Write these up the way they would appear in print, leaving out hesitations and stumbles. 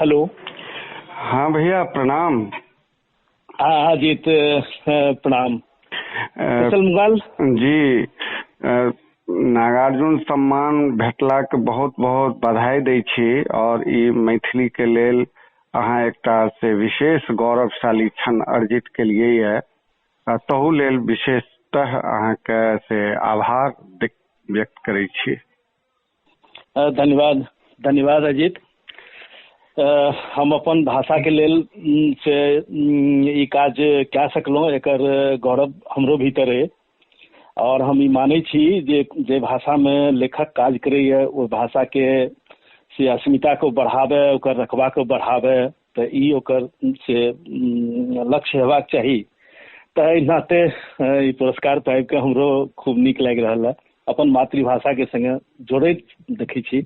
Hello. हाँ भैया, प्रणाम। हाँ अजीत, प्रणाम। कुशल मुगल। जी, नागार्जुन सम्मान भेटलाके बहुत बहुत बधाई दै छी और ई मैथिली के लेल अहाँ एकटा से विशेष गौरवशाली क्षण अर्जित केलियै ये, तहू लेल विशेषतः अहाँके से आभार व्यक्त करै छी। धन्यवाद, धन्यवाद अजीत। हम अपन भाषा के लेल से ई काज कए सकलहुँ, एकर गौरव हमरो भीतर अइ और हम ई मानै छी जे जे भाषामे लेखक काज करैए ओहि भाषाके से अस्मिताके बढ़ाबै, ओकर रकबाके बढ़ाबै, तऽ ई ओकर से लक्ष्य हेबाक चाही। तऽ एहि नाते ई पुरस्कार पाबिके हमरो खूब नीक लागि रहल है, अपन मातृभाषाके संगे जोड़ैत देखै छी।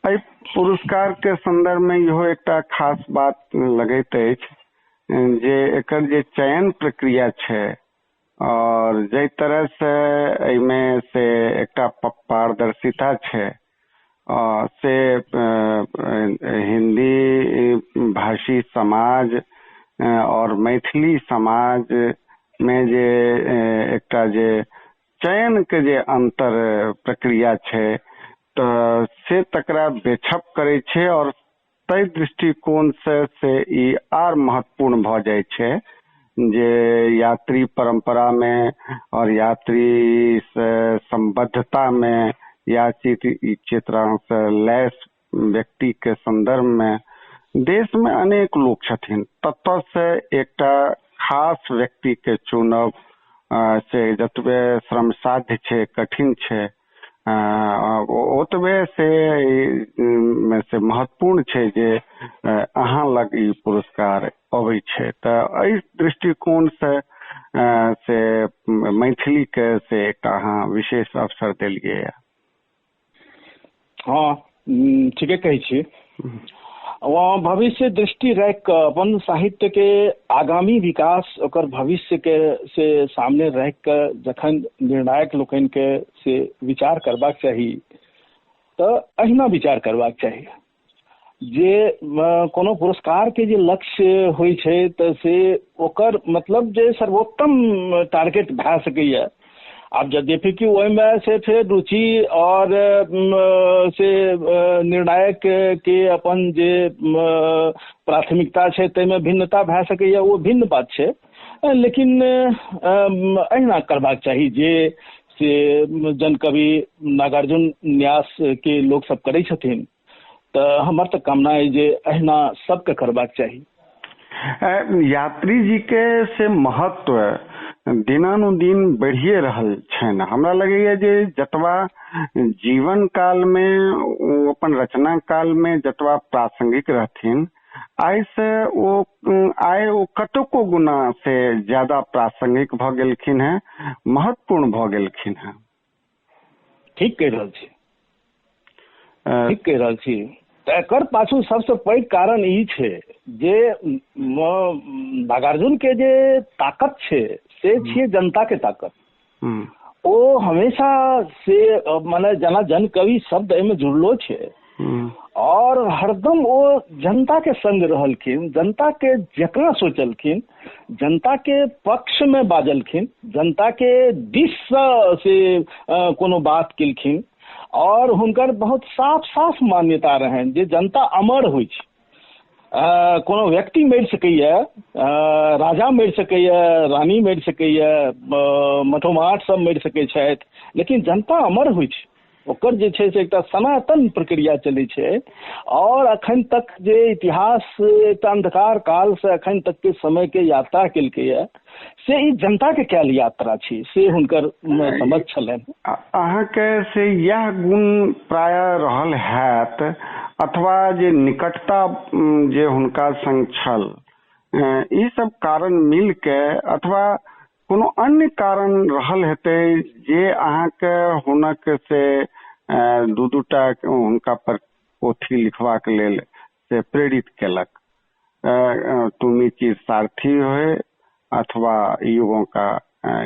एहि पुरस्कार के संदर्भ में इहो एकटा खास बात लगैत अछि जे एकर जे चयन प्रक्रिया छै और जाहि तरह से एहिमे से एकटा पारदर्शिता छै से हिंदी भाषी समाज और मैथिली समाज में जे एकटा जे चयन के जे अंतर प्रक्रिया छै तऽ से तकरा बेछप करै छै और ताहि दृष्टिकोण से ई आर महत्वपूर्ण भऽ जाइ छै जे यात्री परंपरा में और यात्री से संबद्धता में या चित्रा से लैस व्यक्ति के संदर्भ में देश में अनेक लोक छथिन, ततऽ से एकटा खास व्यक्ति के चुनब से जतबे श्रमसाध्य छै, कठिन छै, ओतबे से महत्वपूर्ण छै जे अहाँ लग ई पुरस्कार अबै छै। तऽ एहि दृष्टिकोण से मैथिली के से एकटा अहाँ विशेष अवसर देलियै। हँ, ठीके कहै छी। भविष्य दृष्टि राखि कऽ अपन साहित्य के आगामी विकास, ओकर भविष्य के से सामने राखि कऽ जखन निर्णायक लोकनि के से विचार करबाक चाही तऽ अहिना विचार करबाक चाही जे कोनो पुरस्कार के जे लक्ष्य होइ छै तऽ से ओकर मतलब जे सर्वोत्तम टारगेट भए सकैया। आब यद्यपि कि ओहिमे से फेर रुचि और से निर्णायक के अपन जे प्राथमिकता छै ताहिमे भिन्नता भए सकैया, ओ भिन्न बात छै, लेकिन अहिना करबाक चाही जे से जनकवि नागार्जुन न्यास के लोक सब करै छथिन। तऽ हमर तऽ कामना अइ जे अहिना सबके करबाक चाही। यात्री जी के से महत्व दिनानुदिन बढ़िए रहल छनि। हमरा लगैया जे जतबा जीवन काल में ओ अपन रचना काल में जतबा प्रासंगिक रहथिन, आइ से ओ आइ ओ कतेको गुना से ज्यादा प्रासंगिक भऽ गेलखिन हेँ, महत्वपूर्ण भऽ गेलखिन हेँ। ठीक कहि रहल छी, ठीक कहि रहल छी। तऽ एकर पाछू सबसँ पैघ कारण ई छै जे नागार्जुन के जे ताकत छै से छियै जनता के ताकत। ओ हमेशा से माने जेना जनकवि शब्द एहिमे जुड़लो छै और हरदम ओ जनता के संग रहलखिन, जनता के जकाँ सोचलखिन, जनता के पक्ष में बाजलखिन, जनता के दिस से कोनो बात केलखिन और हुनकर बहुत साफ साफ मान्यता रहनि जे जनता अमर होइ छै। कोनो व्यक्ति मरि सकैया, राजा मरि सकैया, रानी मरि सकैया, मठोमाठ सब मरि सकै छथि, लेकिन जनता अमर होइ छै। ओकर जे छै से एकटा सनातन प्रक्रिया चलै छै और अखन तक जे इतिहास एकटा अंधकार काल से अखन तक के समय के यात्रा केलकैया से ई जनता के कयल यात्रा छी, से हुनकर समझ छलनि। अहाँके से इएह गुण प्रायः रहल हैत अथवा जे निकटता जे हुनका संग छल, ई सब कारण मिल के अथवा कोनो अन्य कारण रहल हेतै जे अहाँके हुनक से दू दूटा हुनका पर पोथी लिखबाक लेल से प्रेरित केलक? तुमी चिर सारथी होय अथवा युगों का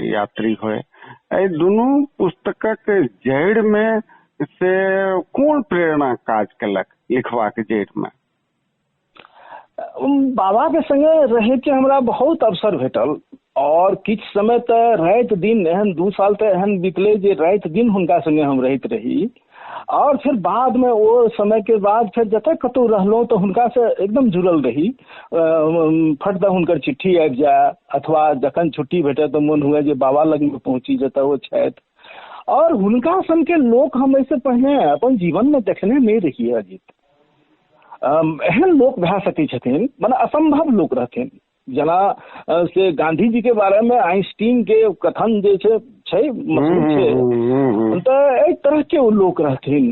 यात्री होय, एहि दुनू पुस्तकक जड़ि मे से कोन प्रेरणा काज केलक लिखबाक जड़ि मे? बाबा के संगे रहै के हमरा बहुत अवसर भेटल और किछु समय तऽ राति दिन एहन 2 साल तऽ एहन बितलै जे राति दिन हुनका संगे हम रहैत रही। और फिर बाद में ओ समय के बाद फेर जतऽ कतहु रहलहुँ तऽ हुनका से एकदम जुड़ल रही। फट दऽ हुनकर चिट्ठी आबि जाय अथवा जखन छुट्टी भेटै तऽ मोन हुए जे बाबा लगमे पहुँची जतऽ ओ छथि। और हुनका सनके लोक हम एहिसँ पहिने अपन जीवनमे देखने नहि रहियै अजित। एहन लोक भए सकै छथिन, मने असंभव लोक रहथिन। जेना से गांधी जी के बारे में आइंस्टीन के कथन जे छै छै मशहूर छै, तऽ एहि तरह के ओ लोक रहथिन।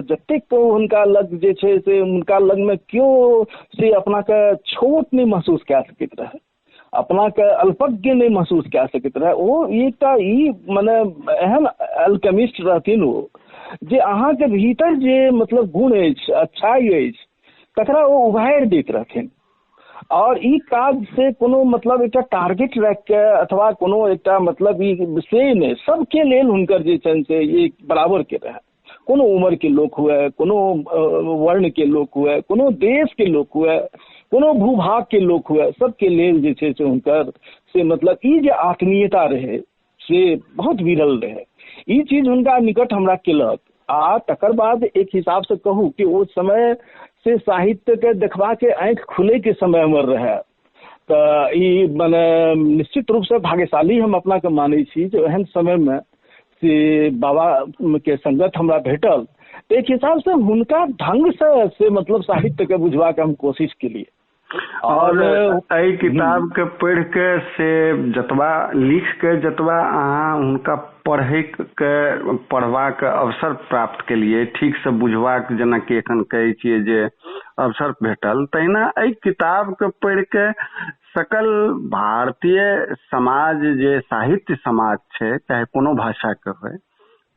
जतेक हुनका लग जे छै से हुनका लग में केओ से अपना के छोट नहि महसूस कए सकैत रहै, अपना के अल्पज्ञ नहि महसूस कए सकैत रहै। ओ एकटा ई मने एहन अल्केमिस्ट रहथिन ओ जे अहाँके भीतर जे मतलब गुण अछि, अच्छाई अछि, तकरा ओ उभारि दैत रहथिन। और ई काज से कोनो मतलब एकटा टारगेट राखि के अथवा कोनो एकटा मतलब ई से नहि, सबके लेल हुनकर जे छनि से एक बराबर के रहै। कोनो उम्र के लोक हुए, कोनो वर्ण के लोक हुए, कोनो देश के लोक हुए, कोनो भूभाग के लोक हुए, सबके लेल जे छै से हुनकर से मतलब ई जे आत्मीयता रहै से बहुत विरल रहै। ई चीज हुनका निकट हमरा केलक। आ तकर बाद एक हिसाब से कहू कि ओ समय से साहित्य के देखबा के आँखि खुले के समय हमर रहै। तऽ ई मने निश्चित रूप से भाग्यशाली हम अपना के मानै छी जे एहन समय में से बाबा के संगत हमरा भेटल। तऽ एक हिसाब से हुनका ढंग से मतलब साहित्य के बुझबाक हम कोशिश केलियै। और एहि किताब के पढ़ि के से जतबा लिख के जतबा अहाँ हुनका पढ़ै के पढ़बाक अवसर प्राप्त केलियै, ठीक से बुझबाक जेनाकि एखन कहै छियै जे अवसर भेटल, तहिना एहि किताब के पढ़ि के सकल भारतीय समाज जे साहित्य समाज छै, चाहे कोनो भाषा के होइ,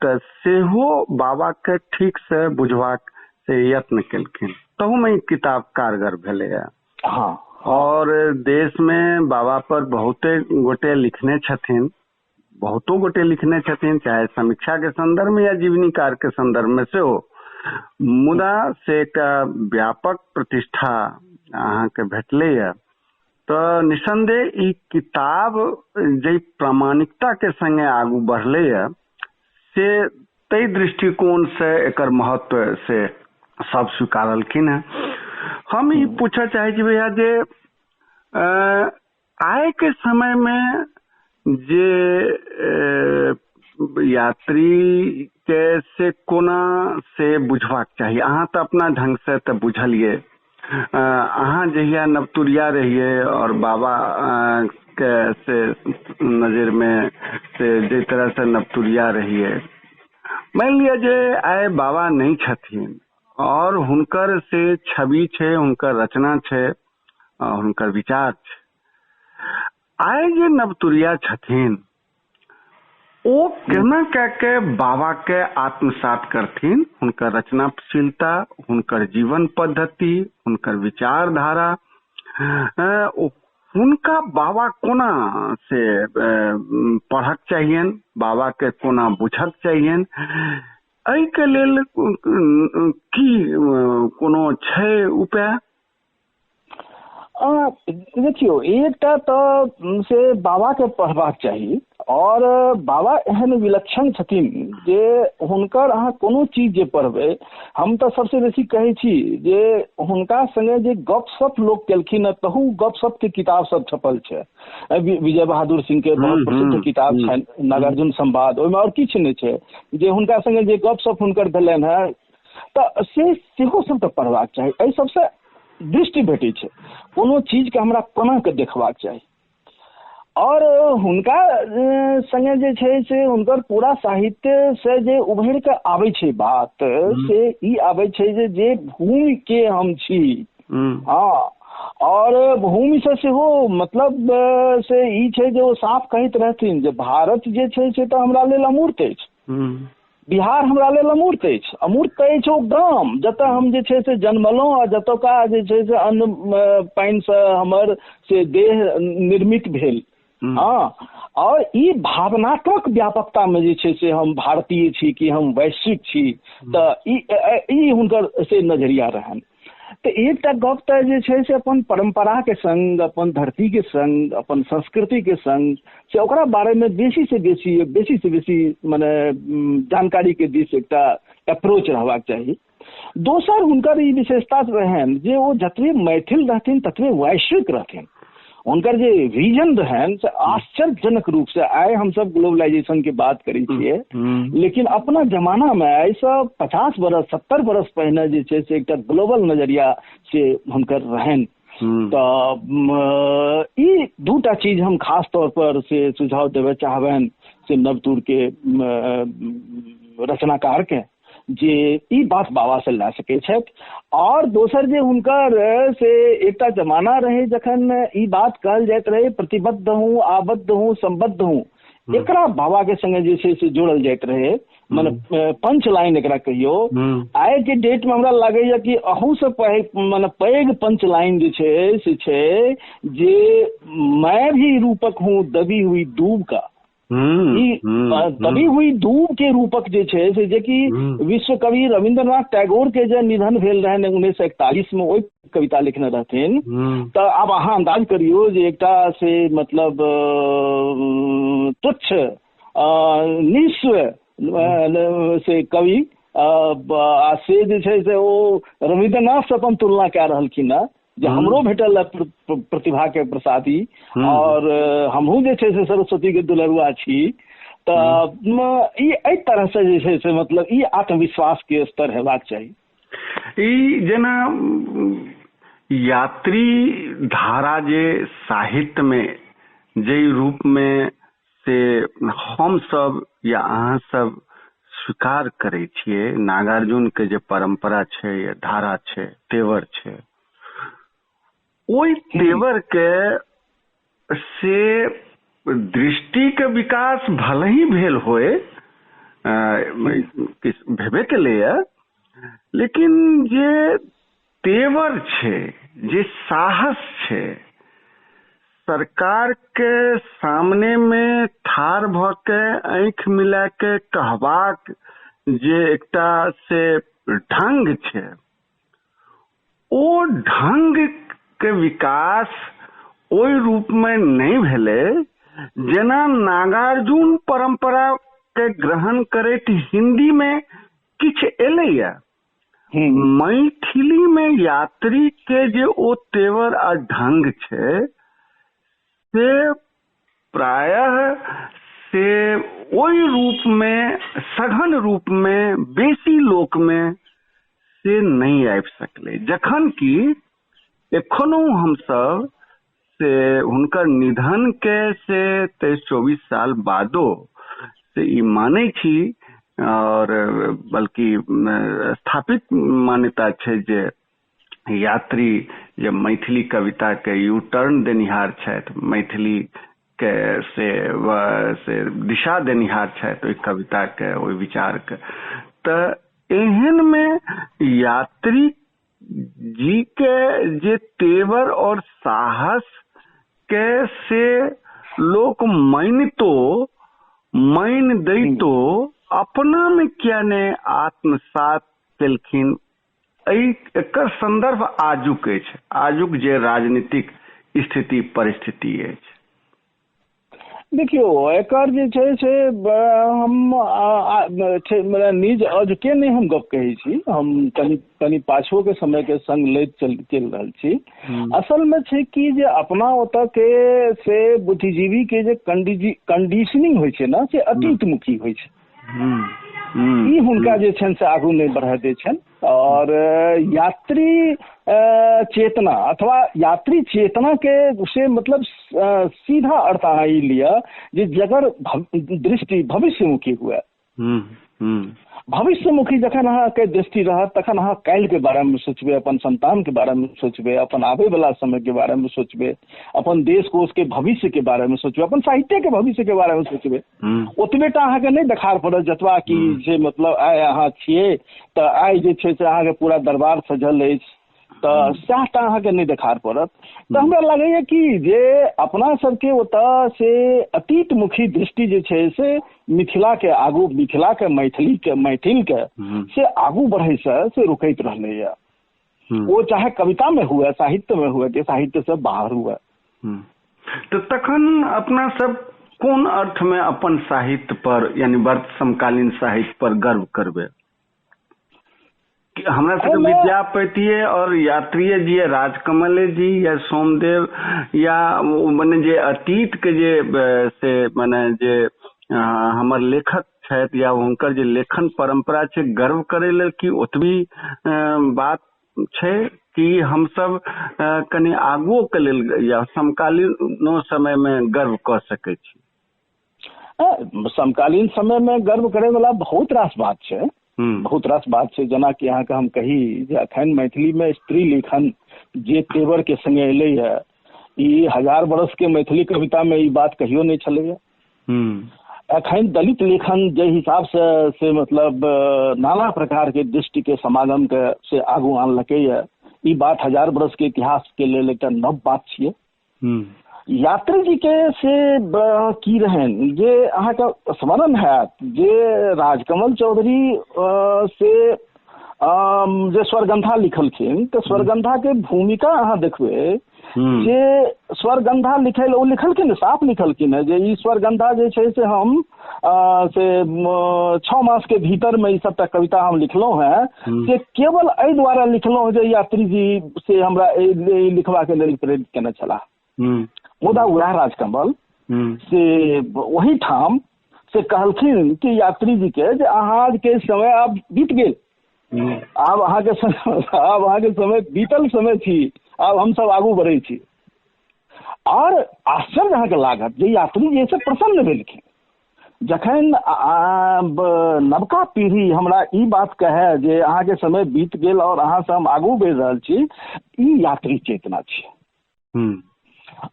तऽ सेहो बाबा के ठीक से बुझबाक से यत्न केलखिन। तहूमे ई किताब कारगर भेलैए। हाँ। और देश में बाबा पर बहुते गोटे लिखने छथिन, बहुतो गोटे लिखने छथिन, चाहे समीक्षा के संदर्भ में या जीवनीकार के संदर्भ में सेहो, मुदा से एकटा व्यापक प्रतिष्ठा अहाँके भेटलैए। तऽ निसंदेह ई किताब जाहि प्रामाणिकता के संगे आगू बढ़लैए से ताहि दृष्टिकोण से एकर महत्व से सब स्वीकारलखिन हेँ। हम ई पूछऽ चाहै छी भैया जे आइ के समय में जे यात्री के से कोना से बुझबाक चाही? अहाँ तऽ अपना ढंग से तऽ बुझलियै। अहाँ जहिया नवतुरिया रहियै और बाबा के से नजर में से जाहि तरह से नवतुरिया रहियै, मानि लिअ जे आइ बाबा नहि छथिन और हुनकर से छवि छै, हुनकर रचना छै, हुनकर विचार छै, आइ जे नवतुरिया छथिन ओ केना कए के बाबा के आत्मसात करथिन? हुनकर रचनाशीलता, हुनकर जीवन पद्धति, हुनकर विचारधारा, हुनका बाबा कोना से पढ़क चाहियनि, बाबा के कोना बुझक चाहियनि, एहिके लेल की कोनो छै उपाय? देखियौ, एकटा तऽ से बाबा के पढ़बाक चाही। और बाबा एहन विलक्षण छथिन जे हुनकर अहाँ कोनो चीज जे पढ़बै, हम तऽ सबसे बेसी कहै छी जे हुनका संगे जे गपशप लोक केलखिन हँ तहू गपशप के किताब सब छपल छै। विजय बहादुर सिंह के बहुत प्रसिद्ध किताब छनि नागार्जुन संवाद, ओहिमे और किछु नहि छै जे हुनका संगे जे गपशप हुनकर भेलनि हेँ, तऽ से सेहो सब तऽ पढ़बाक चाही। एहि सबसँ दृष्टि भेटै छै कोनो चीजके हमरा कोना के देखबाक चाही। और हुनका संगे जे छै से हुनकर पूरा साहित्य से जे उभरि के आबै छै बात, से ई आबै छै जे जे भूमि के हम छी, हाँ, और भूमि से सेहो मतलब से ई छै जे ओ साफ कहैत रहथिन जे भारत जे छै से तऽ हमरा लेल अमूर्त अछि, बिहार हमरा लेल अमूर्त अछि। अमूर्त अछि ओ गाम जतऽ हम जे छै से जन्मलहुँ आ जतुका जे छै से अन्न पानिसँ हमर से देह निर्मित भेल। हँ, और ई भावनात्मक व्यापकतामे जे छै से हम भारतीय छी कि हम वैश्विक छी, तऽ ई हुनकर से नजरिया रहनि। तऽ एकटा गप तऽ जे छै से अपन परम्पराके संग, अपन धरतीके संग, अपन संस्कृतिके संग से ओकरा बारेमे बेसी से बेसी बेसी से बेसी मने जानकारीके दिस एकटा अप्रोच रहबाक चाही। दोसर हुनकर ई विशेषता रहनि जे ओ जतबे मैथिल रहथिन ततबे वैश्विक रहथिन। हुनकर जे विजन रहनि से आश्चर्यजनक रूप से, आइ हमसब ग्लोबलाइजेशन के बात करै छियै, लेकिन अपना जमाना मे आइसँ 50 बरस 70 बरस पहिने जे छै से एकटा ग्लोबल नजरिया से हुनकर रहनि। तऽ ई दूटा चीज हम खास तौर पर से सुझाव देबय चाहबनि से नवतूर के रचनाकार के, जे ई बात बाबा से लए सकै छथि। आओर दोसर जे हुनकर से एकटा जमाना रहै जखन ई बात कहल जाइत रहै प्रतिबद्ध हूँ, आबद्ध हूँ, सम्बद्ध हूँ, एकरा बाबा के संगे जे छै से जोड़ल जाइत रहै, मने पंच लाइन एकरा कहियौ। आइ के डेट में हमरा लागैया कि अहू से मने पैघ पंच लाइन जे छै से छै जे मैं भी रूपक हूँ दबी हुई दूब का। ई दबी हुई दूब के रूपक जे छै से जेकि विश्व कवि रविंद्रनाथ टैगोर के जे निधन भेल रहनि 1941 में, ओहि कविता लिखने रहथिन। तऽ आब अहाँ अंदाज करियौ जे एकटा से मतलब तुच्छ निस्व से कवि आ से जे छै से ओ रविंद्रनाथ से अपन तुलना कए रहलखिन हेँ जे हमरो भेटल प्रतिभा के प्रसादी और हमहूँ जे छै से सरस्वती के दुलरुआ छी। तऽ ई एहि तरह से जे छै से मतलब ई आत्मविश्वास के स्तर हेबाक चाही। ई जेना यात्री धारा जे साहित्य में जाहि रूप में से हम सब या अहाँ सब स्वीकार करै छियै, नागार्जुन के जे परंपरा छै या धारा छै, तेवर छै, ओहि तेवर के से दृष्टि के विकास भले ही भेल होय, भेबे केलैए, लेकिन जे तेवर छै, जे साहस छै, सरकार के सामने में ठाढ़ भऽ के आँखि मिला के कहबाक जे एकटा से ढंग छै, ओ ढंग के विकास ओहि रूप में नहि भेलै जेना नागार्जुन परंपरा के ग्रहण करैत हिंदी में किछु एलैया। मैथिली में यात्री के जे ओ तेवर आ ढंग छै से प्रायः से ओहि रूप में सघन रूप में बेसी लोक में से नहि आबि सकलै, जखन कि एखनो हमसब से हुनकर निधन के से 23-24 साल बादो से ई मानै छी, और बल्कि स्थापित मान्यता छै जे यात्री जे मैथिली कविता के यू टर्न देनिहार छथि, मैथिली के से दिशा देनिहार छथि ओहि कविता के, ओहि विचार के। तऽ एहन में यात्री जी के जे तेवर और साहस के से लोक मानितो मान दैतो अपना में किया ने आत्मसात केलखिन, एहि एकर संदर्भ आजुक अछि, आजुक जे राजनीतिक स्थिति परिस्थिति अछि। देखियौ, एकर जे छै से हम निज अजके नहि हम गप कहै छी, हम कनि कनि पाछुओ के समय के संग लैत चलि रहल छी। असल मे छै कि जे अपना ओतऽ के से बुद्धिजीवी के जे कंडीशनिंग होइ छै ने से अतीतमुखी होइ छै। ई हुनका जे छनि से आगू नहि बढ़ा दै छनि। और यात्री चेतना अथवा यात्री चेतना के से मतलब सीधा अर्थ अहाँ ई लिअ जे जकर दृष्टि भविष्यमुखी हुए। भविष्यमुखी जखन अहाँके दृष्टि रहत तखन अहाँ काल्हि के बारे में सोचबै, अपन संतान के बारे में सोचबै, अपन आबै वाला समय के बारे में सोचबै, अपन देश कोष के भविष्य के बारे में सोचबै, अपन साहित्य के भविष्य के बारे में सोचबै। ओतबे टा अहाँके नहि देखार पड़त जतबा कि जे मतलब आइ अहाँ छियै तऽ आइ जे छै से अहाँके पूरा दरबार सजल अछि, तऽ सएह टा अहाँके नहि देखार पड़त। तऽ हमरा लागैया कि जे अपना सबके ओतऽ से अतीतमुखी दृष्टि जे छै से मिथिला के आगू, मिथिला के मैथिली के, मैथिल के से आगू बढ़ै से रोकैत रहलैया। ओ चाहे कविता में हुए, साहित्य में हुए कि साहित्य से बाहर हुए। तो तखन अपना सब कोन अर्थ में अपन साहित्य पर यानी वर्त समकालीन साहित्य पर गर्व करबै? हमरा सबके विद्यापतिये और यात्रीये जी, राजकमले जी या सोमदेव या मने जे अतीत के जे से मने जे हमर लेखक छथि या हुनकर जे लेखन परंपरा छै, गर्व करै लेल कि ओतबी बात छै कि हमसब कनि आगुओ के लेल या समकालीनो समय मे गर्व कऽ सकै छी? समकालीन समय मे गर्व करै वाला बहुत रास बात छै, बहुत रास बात छै। जेनाकि अहाँके हम कही जे अखन मैथिली मे स्त्री लेखन जे तेवर के संगे एलैया, ई 1000 वर्ष के मैथिली कविता मे ई बात कहियो नहि छलैया। अखन दलित लेखन जे हिसाब से मतलब नाना प्रकार के दृष्टि के समागम के से आगू आनलकैया, ई बात 1000 वर्ष के इतिहास के लेल एकटा नव बात छियै। यात्री जी के से की रहनि जे अहाँके स्मरण हैत जे राजकमल चौधरी से जे स्वरगंधा लिखलखिन, तऽ स्वरगंधा के भूमिका अहाँ देखबै जे स्वरगंधा लिखै ओ लिखलखिन, साफ लिखलखिन है जे ई स्वरगंधा जे छै से हम से 6 मास के भीतर में ई सबटा कविता हम लिखलहुँ हैं, से केवल एहि द्वारा लिखलहुँ जे यात्री जी से हमरा लिखबाक लेल प्रेरित केने छलाह। मुदा वएह राजकमल से ओही ठाम से कहलखिन कि यात्री जी के जे अहाँके समय आब बीत गेल, आब अहाँके समय बीतल समय छी, आब हमसब आगू बढ़ै छी। और आश्चर्य अहाँके लागत जे यात्री जी से प्रसन्न भेलखिन जखन नवका पीढ़ी हमरा ई बात कहे जे अहाँके समय बीत गेल और अहाँ से हम आगू बढ़ि रहल छी, ई यात्री चेतना छी।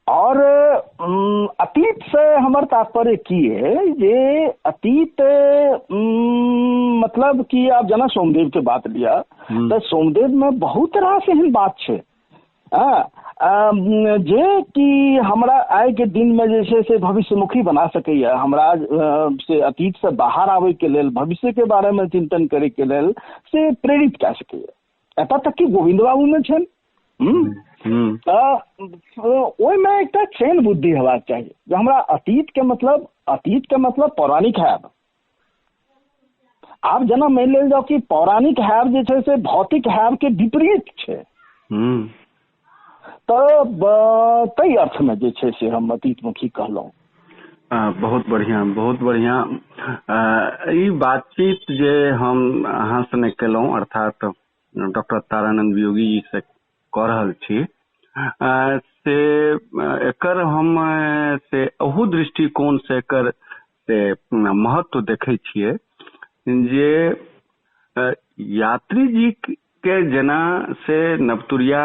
और अतीत से हमर तात्पर्य की है जे अतीत मतलब कि आप जेना सोमदेव के बात लिया तऽ सोमदेव में बहुत रास एहन बात छै जे कि हमरा आइ के दिन में जे छै से भविष्यमुखी बना सकैया, हमरा से अतीत से बाहर आबै के लेल, भविष्य के बारे में चिंतन करे के लेल से प्रेरित कए सकैया। एतऽ तक कि गोविन्द बाबू में छनि। ओहिमे एकटा चैन बुद्धि हेबाक चाही जे हमरा अतीत के मतलब पौराणिक हैब। आब जेना मानि लेल जाउ कि पौराणिक हैब जे छै से भौतिक हैब के विपरीत छै, तऽ ताहि अर्थमे जे छै से हम अतीतमुखी कहलहुँ। बहुत बढ़िया, बहुत बढ़िया। ई बातचीत जे हम अहाँ सने केलहुँ, अर्थात डॉक्टर तारानंद वियोगी जी से कऽ रहल छी, से एकर हम से अहू दृष्टिकोण से एकर से महत्व देखै छियै जे यात्री जी के जेना से नवतुरिया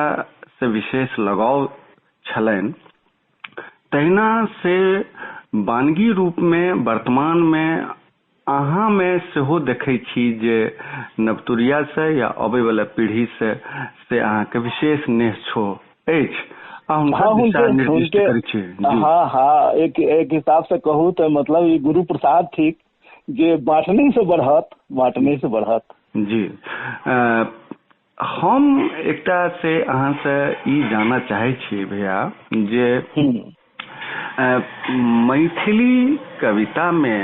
से विशेष लगाव छलनि, तहिना से बानगी रूप में वर्तमान में अहाँ में सेहो देखै छी जे नवतुरिया से या अबै वाला पीढ़ी से अहाँके विशेष नेह छो अछि। हाँ हाँ, एक हिसाब से कहू तऽ मतलब ई गुरु प्रसाद ठीक जे बांटने से बढ़त, बांटने से बढ़त। जी, हम एकटा से अहाँ से ई जानऽ चाहै छी भैया जे मैथिली कविता में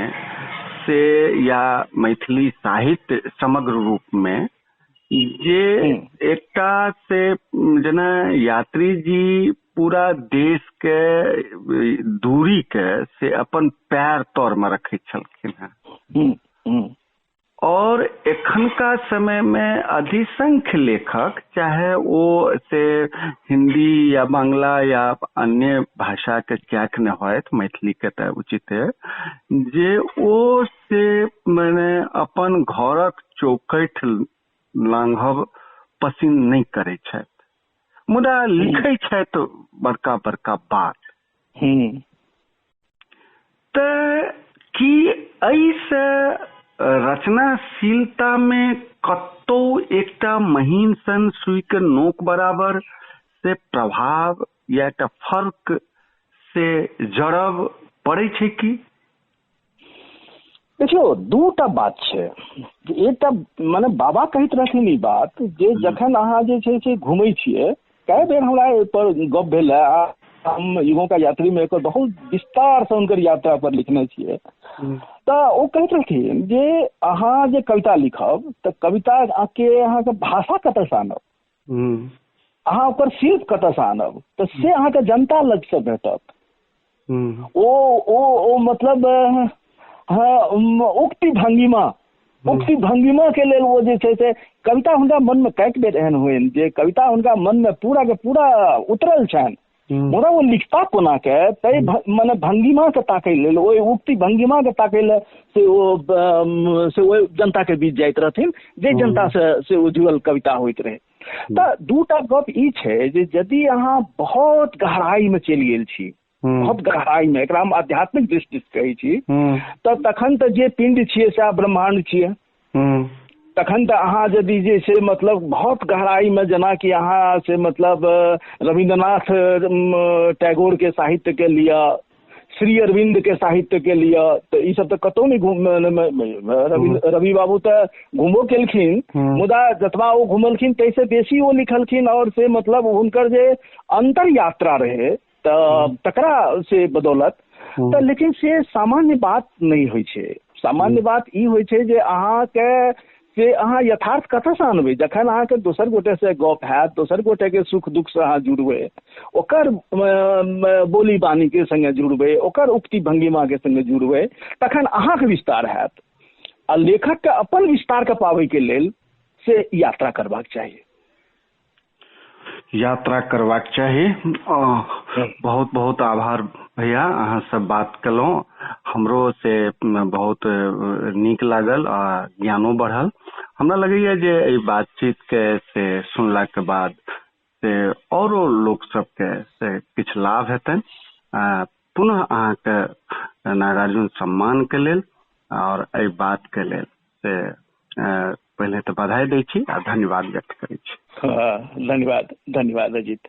से या मैथिली साहित्य समग्र रूप में जे एकटा से जेना यात्री जी पूरा देश के दूरी के से अपन पैर तर में रखै छलखिन हेँ, और एखनका समय में अधिसंख्य लेखक चाहे ओ से हिंदी या बांग्ला या अन्य भाषा के किएक नहि होयत, मैथिली के तऽ उचित है जे ओ से मने अपन घरक चौखटि लांघब पसिन नहि करै छथि, मुदा लिखै छथि बड़का बड़का बात। तऽ की एहिसँ रचनाशीलता में कतौ एकटा महीन सन सुई के नोक बराबर से प्रभाव या एकटा फर्क से जड़ब पड़ै छै की? देखियौ, दूटा बात छै। एकटा मने बाबा कहैत रहथिन ई बात जे जखन अहाँ जे छै से घुमै छियै, कए बेर हमरा एहिपर गप भेल है आ हम युगों का यात्री मे एकर बहुत विस्तार से हुनकर यात्रा पर लिखने छियै। तऽ ओ कहैत रहथिन जे अहाँ जे कविता लिखब तऽ कविता के अहाँके भाषा कतऽसँ आनब, अहाँ ओकर शिल्प कतऽसँ आनब, तऽ से अहाँके जनता लगसँ भेटत। ओ ओ ओ मतलब, हँ, उक्ति भंगिमा, उक्ति भंगिमा के लेल ओ जे छै से कविता हुनका मनमे कएक बेर एहन होइन जे कविता हुनका मनमे पूरा के पूरा उतरल छनि, मुदा ओ लिखता कोना के, ताहि मने भंगिमा के ताकै लेल, ओहि उक्ति भंगिमा के ताकै लेल से ओ से ओहि जनता के बीच जाइत रहथिन जे जनता से ओ जुड़ल कविता होइत रहै। तऽ दूटा गप ई छै जे यदि अहाँ बहुत गहराई मे चलि गेल छी, बहुत गहराई मे, एकरा हम आध्यात्मिक दृष्टि से कहै छी, तऽ तखन तऽ जे पिंड छियै सएह ब्रह्मांड छियै। तखन तऽ अहाँ यदि जे छै मतलब बहुत गहराई मे, जेनाकि अहाँ से मतलब रविन्द्रनाथ टैगोर के साहित्य के लिअ, श्री अरविन्द के साहित्य के लिअ, तऽ ई सब तऽ कतहु नहि घुम, रवि बाबू तऽ घुमबो केलखिन, मुदा जतबा ओ घुमलखिन ताहिसँ बेसी ओ लिखलखिन, आओर से मतलब हुनकर जे अन्तर यात्रा रहै तऽ तकरा से बदौलत तऽ, लेकिन से सामान्य बात नहि होइ छै। सामान्य बात ई होइ छै जे अहाँके से अहाँ यथार्थ कतऽसँ अनबै? जखन अहाँके दोसर गोटेसँ गप हैत, दोसर गोटेके सुख दुखसँ अहाँ जुड़बै, ओकर बोली बानीके सङ्गे जुड़बै, ओकर उक्ति भंगिमाके सङ्गे जुड़बै, तखन अहाँके विस्तार हैत। आ लेखकके अपन विस्तारके पाबैके लेल से यात्रा करबाक चाही। यात्रा करबाक चाही। बहुत बहुत आभार भैया, अहाँ सब बात केलहुँ, हमरो से बहुत नीक लागल आ ज्ञानो बढ़ल। हमरा लगैया जे एहि बातचीत के से सुनला के बाद से औरो लोक सबके से किछु लाभ हेतनि। पुनः अहाँके नागार्जुन सम्मान के लेल आओर एहि बात के लेल से पहिले तऽ बधाई दै छी आ धन्यवाद व्यक्त करै छी। धन्यवाद, धन्यवाद अजित।